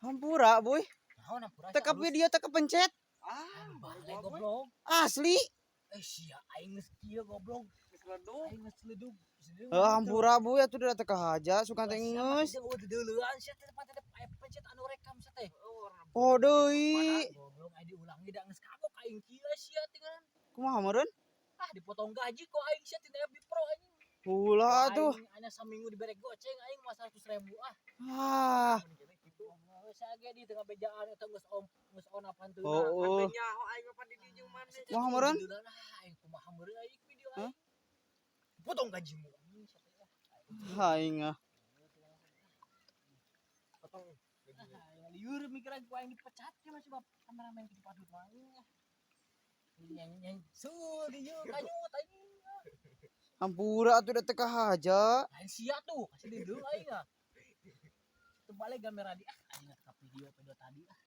Hampura, Boy. Naon hampura? Teka video teka pencet. Ah, balik, goblok. Asli. Eh, sia aing geus kieu, goblok. Geus ledug. Aing geus ledug. Heuh, hampura, Boy, atuh da teka haja suka teh geus. Jeung eueuh deuleuan sia teh teh aya pencet anu rekam sia teh. Oh deui. Goblok, aing diulangi da geus kagok aing kieu sia tinggal. Kumaha meureun? Ah, dipotong gaji kok aing sia tina FB Pro, anjing. Ulah tuh. Aing anya saminggu dibere goceng aing mah 100.000 ah. Ah. Saya ge di tengah bejaan eta geus om geus on apaan teu. Oh. Teu nyaho aing mah di dieu jeung maneh. Kumaha meureun? Ah, aing kumaha meureun aing video Hah? Aing. Potong gajimu anjing sia teh. Ah. Aing ah. Potong. Ah, aing lieur mikir ku aing dipecat ya masih bab kameramen kitu patut mah aing. Nyanyi nyanyi seueur di ieu kanyut aing. Hampura atuh da teka haja. Lain sia tuh, kasih deuleu aing ah. Teu balik kamera di ah, aing ka video video tadi ah.